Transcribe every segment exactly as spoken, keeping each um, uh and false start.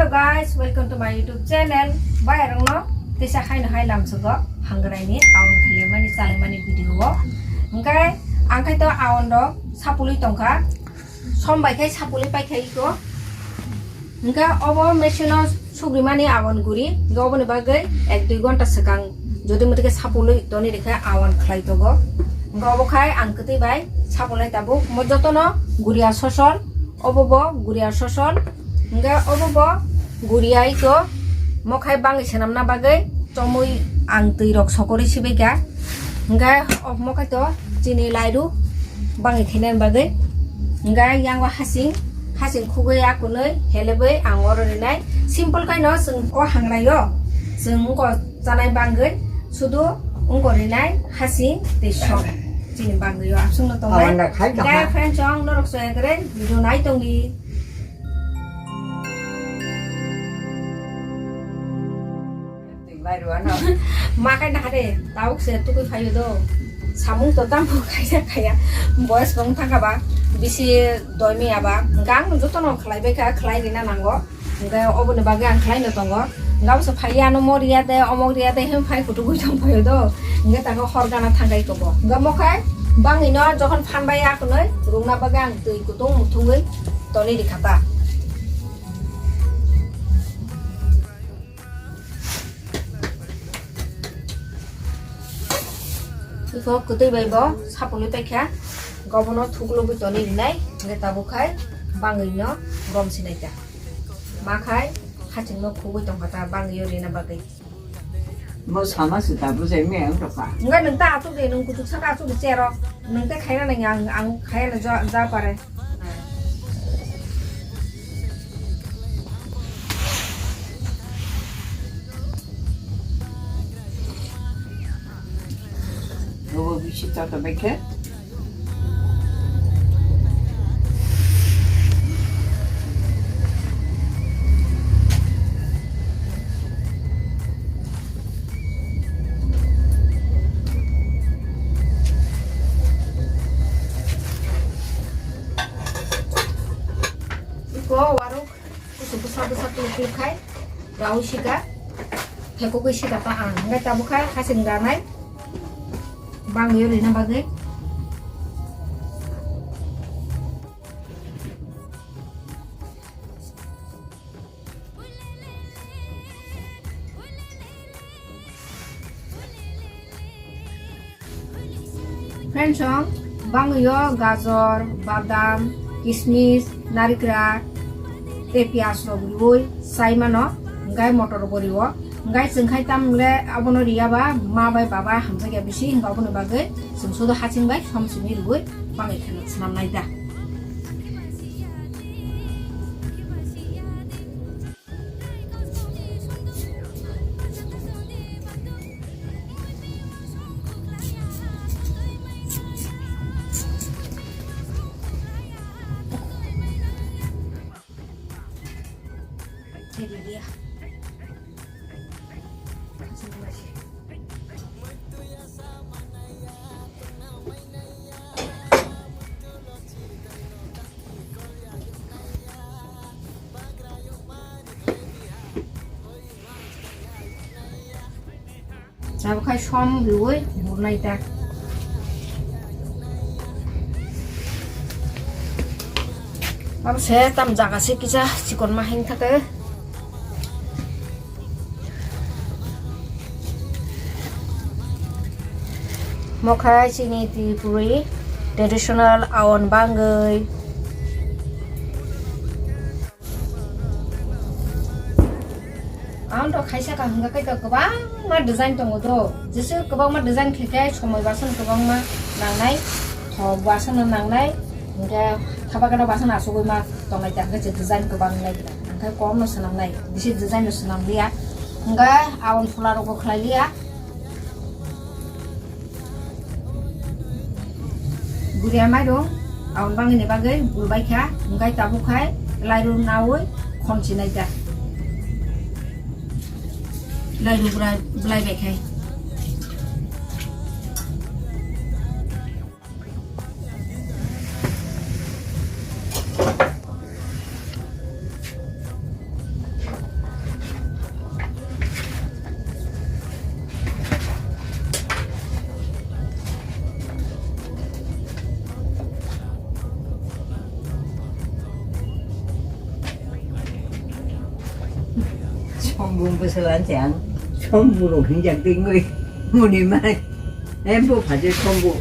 Guys, welcome to my YouTube channel. Bai rongno tisa haino hai lamsugo hangrai ni aon khali mani chalai mani video o. Hingkai ang khai to aon do sapului tongkha. Som bai khai sapului pai khai ko. Hingka obo machine o sugrimani agon guri, hingka oboni bagwi ek dui ghonta swkang jodi motike sapului toni rikha agon khlai togo. Hingka obo khai ang kwtwi bai sapulnai tabuk. Mo jotono guria sosol, obo bo guria sosol. Hingka obo bo guria ito mo khai bangwi swnamna bagwi. Chomui ang twi rok sokori sibai kha. Hingkhe omo khai to chini lairu bangwi khainani bagwi. Hingkhe yango hasing, hasing khugwi akunwi helebwi ang oro rinai. Simple khaino chwng o hangrai o chwng wngkha chanai bangwi sudu wngkha rinai hasing tei sok chini bangwi o aswkno tongnai. Hingkhe friends, ang norok soya kwrwi video nai tongdi. Ma khai na hade, tabuk se tukui phaio do. Samung to tamo khaisa khaya. Boys bong thangka ba, bisi doimi aba. Gang jotono khlai bai kha, khlai rina nango. Hingke oboni bagwi ang khlai no tongo. Gabso phaiya ano moriya de, omok riya de, hem phai kutu gui tong phaio do. Hingke tago hor gana thangkai kobo. Hingke mo khai bangwi no jokhon phan bai akunoi, rungna bagwi ang twi kutung muthungwi toni rikha ta. Iko kwtwi bai bo sapului paikha, gobono thuklubwi toni rinai, hingke tabuk khai bangwi no gom sinai ta. Ma khai haching no khugwi tongkha ta bangwi o rina bagwi. Bo sama se ta bujai me ang rokha. Hingke nwng ta achuk de, nwng kuchuk saka achuk de chero. Nwng te khaina nang ang, ang khaina ja, ja pare. Bobo bisi chota bekhe. Iko waruk kusu bwsa bwsa klik klik khai raui sika, thekugwi sika ta ang hingke tabuk khai hasing ranai bangwi rina bagwi. Friends, song bangwi o gajor, badam, kismis, narikra tei piyaj rok riwi chai mano, hingkai motor bo riwo. Hingkai chwng khai tam le abono riya ba ma bai baba hamjakya bisi, hingka aboni bagwi chwng sodo haching bai som simi riwi bangwi kheno swnam nai da. Sabo khai som riwi burnai ta. Abo se tam jaga se kisa chikon ma hing thake. Mo khai chini Tripuri traditional aon bangwi. Ang to khaisa kaham khe to kwbangma design tongo do. Jesa kwbangma design khe khe somoi basan kwbangma nangnai, thok basan nangnai, hingkhe thapa gana basan asugwi ma tongnai ta hingkhe design kwbang nai. Hingkhe kom no swnam nai, bisi design no swnam liya. Hingkhe aboni phola rok bo khlai liya. Guria mairung aboni bagwi ni bagwi bulbai kha, hingkai tabuk khai lairu naui khonchi nai ta. Lairu brai, blai bai khai. Bwswlanchang sombu rok hinjak tingwi muni mai. Embo phaje sombu.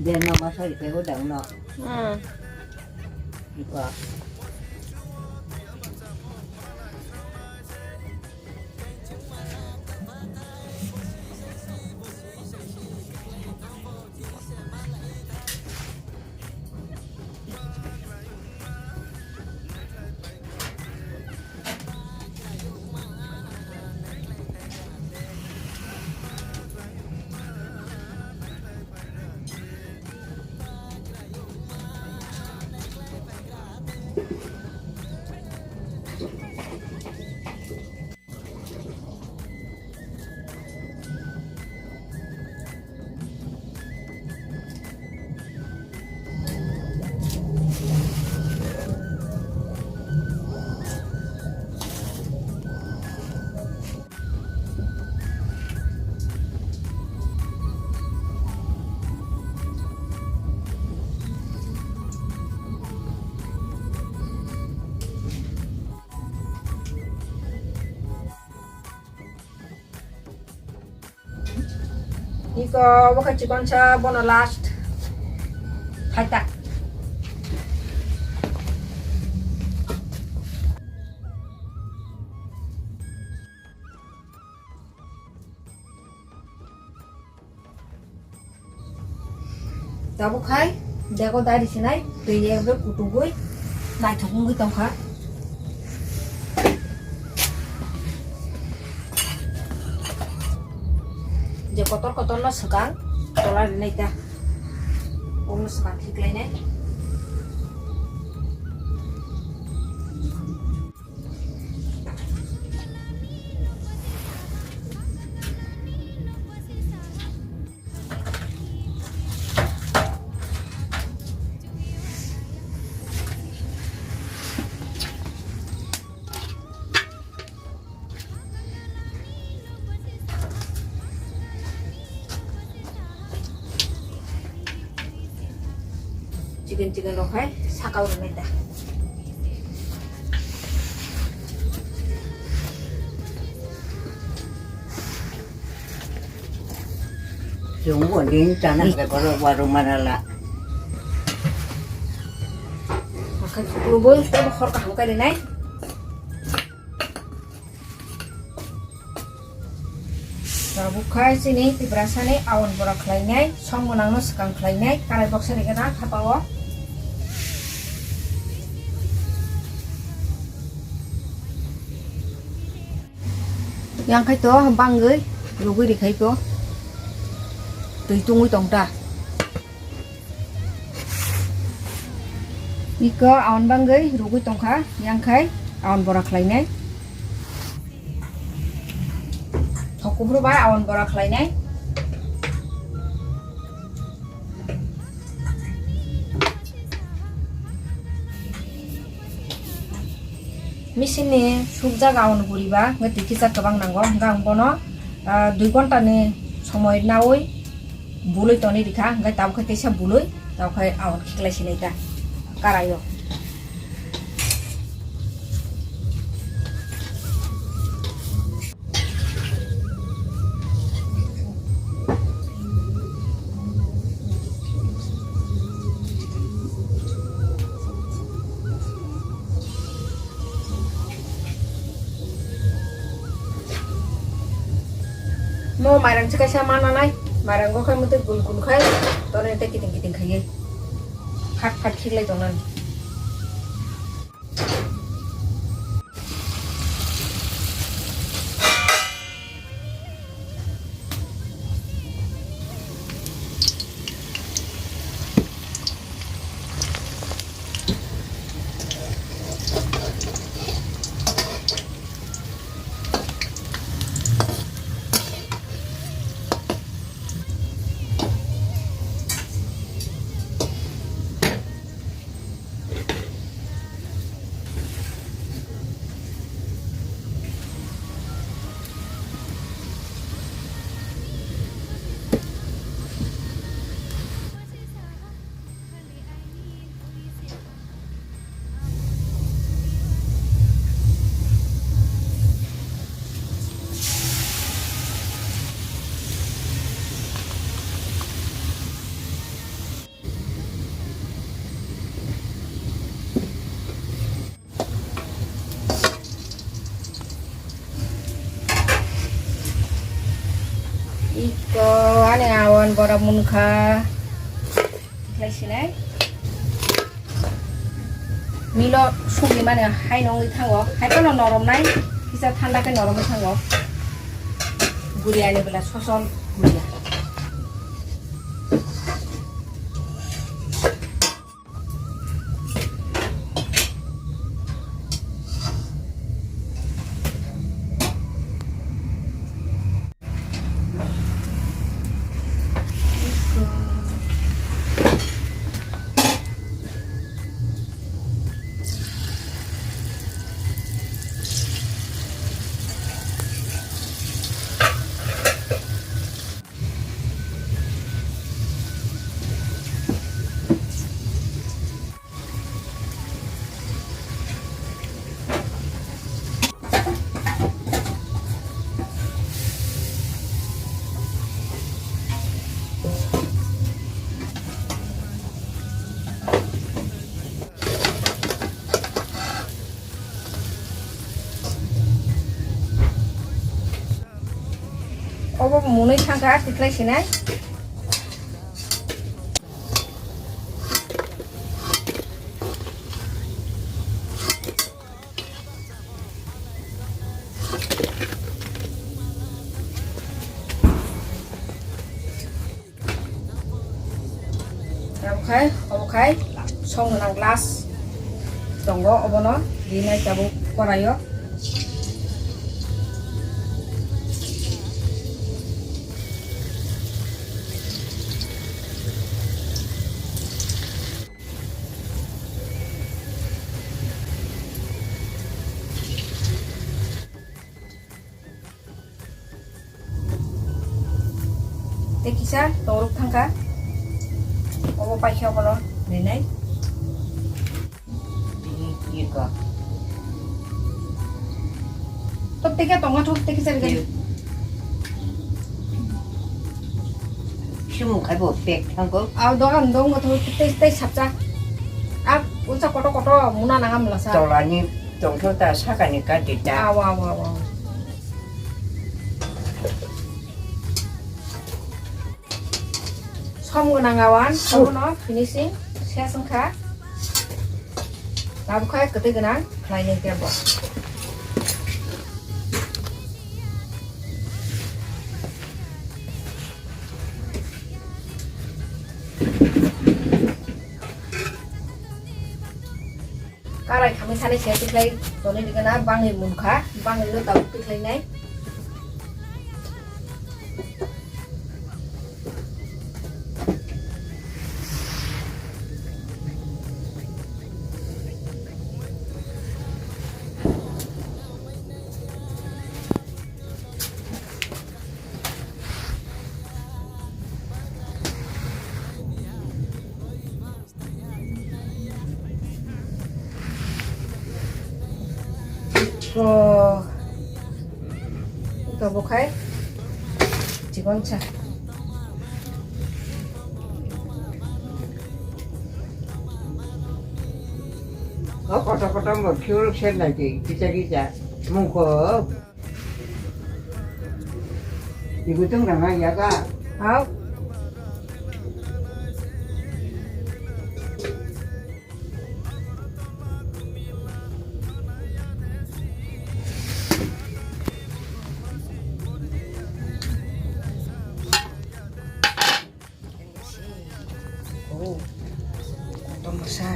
Dia no masa di pego dang no. Hmm. Ipa. Iko bokha chikon sa bono last. Phaita. Tabuk hai, dego dari sinai, twi ekdom kutugwi, naithok wngwi tongkha. Je kotor kotor no swkang, tola rinai ta. Omo swkang khiklainai. Chicken, chicken rok hai saka o rwnai ta. Chwng bo din chana hai borok waru manala. Akhai kubui tei bo hor kaham kailainai. Tabuk khai chini Tiprasani aon bora khlainai, song gwnangno swkang khlainai, karai boksani gana khapao. Yang khai to bangwi rugwi rikhai to. Twi tungwi tong ta. Iko awan bangwi rugwi tongkha, yang khai awan bora khlainai. Thok kuphur bai awan bora khlainai. Machine ni sukjak awan buriba, nge twi kisa kwbang nango, hwnkhe ang bono, ah, dui ghonta ni somoi nawi. Bului toni rikha, hwnkhe tabukhe teisa bului, tabukhe awan khiklai sinai ta, karaio. Mo mairang se kaisa ma nanai, mairang go khai motwi gul gul khai, toni tei kiting kiting khaiwi phat phat khiklai tongnani. Iko ani awan bora munkha. Khlai sinai. Milo sugwi mani hai nongwi thango. Hai phano norom nai. Kisa thanda khe norom wng thango. Guriya ni bela sosol guriya. Obo mwnwi thangkha, tikhlai sinai. Obokhai, obokhai, song gwnang glass tongo, obono rinai tabuk koraio. Tei kisa tongrok thangkha, obo paikhe obono rinai. Bini iko. Tok teke tonga thok teke sari gari. Sumung khai bo pek thangko. Aw dogan dong thok tei tei sapcha. Ak unsa koto koto muna nangam lasa. Tolani tongtho ta sakani ka dita. Aw aw aw aw. Som gwnang awan, sobono finishing ses wngkha. Labukhai kwtwi gwnang khlainai kebo. Karai khamwi sanai se tikhlai tonwi rwgwna, bangwi munkha, bangwino tabuk tikhlainai. Ko, ito bukhai chikon sa. O kotor kotor mo khiuruk sen lagi, kicha kicha mungko. Ibu tu nang ya ka? Hau. Oh, kotor masa.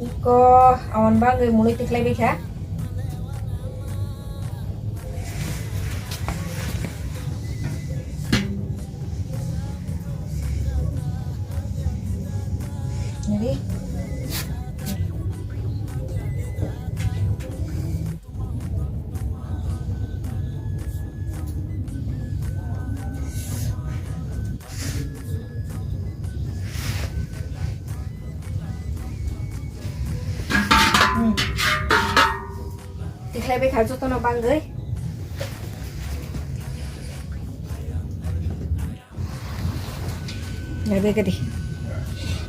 Iko awan bagwi mwnwi tikhlai baikha. Jadi, Hmm. Tikhlai bai kha jotono bangwi. Naibe gadi.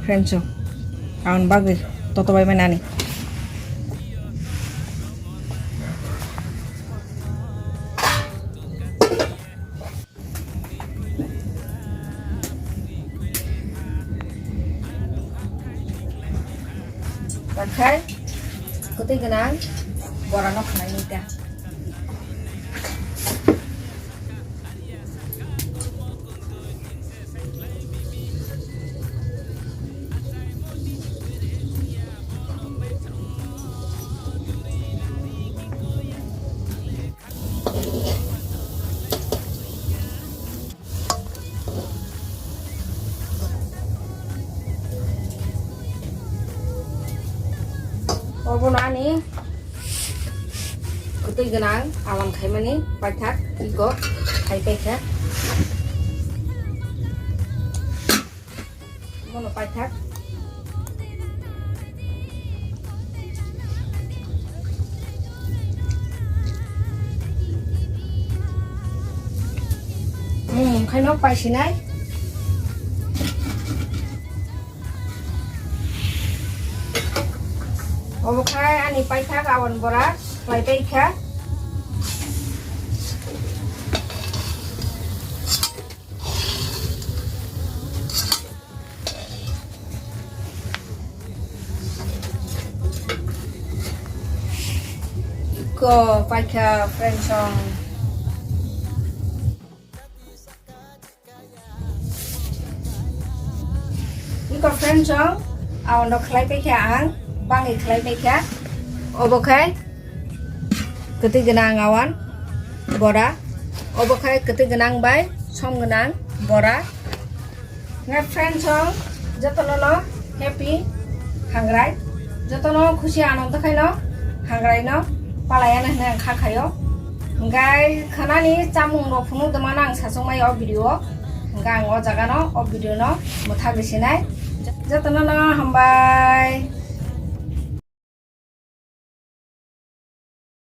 Friends, o. Awan bagwi toto bai manani. Takhai, kwtwi gwnang, bora no khnai ta. Obono ani kwtwi gwnang awan khaimani paithak iko khai paikha. Bono paithak. Hmm, khaino paisinai. Obo khai ani paithak awan bora khlai paikha. Iko paikha friends song. Iko friends song, awan rok khlai paikha ang, bangwi khlai paikha. Obo khai kwtwi gwnang awan bora, obo khai kwtwi gwnang bai som gwnang bora. Ngai friends song, jotono no happy hangrai, jotono khusi anando khaino hangrai no palaiya na hwnwi ang kha khaio. Ngai khanani chamung no phunuk dwmano ang sachung mai o video o, hwnkhe ang o jaga no o video no mwthagwi sinai, jotono no hambai.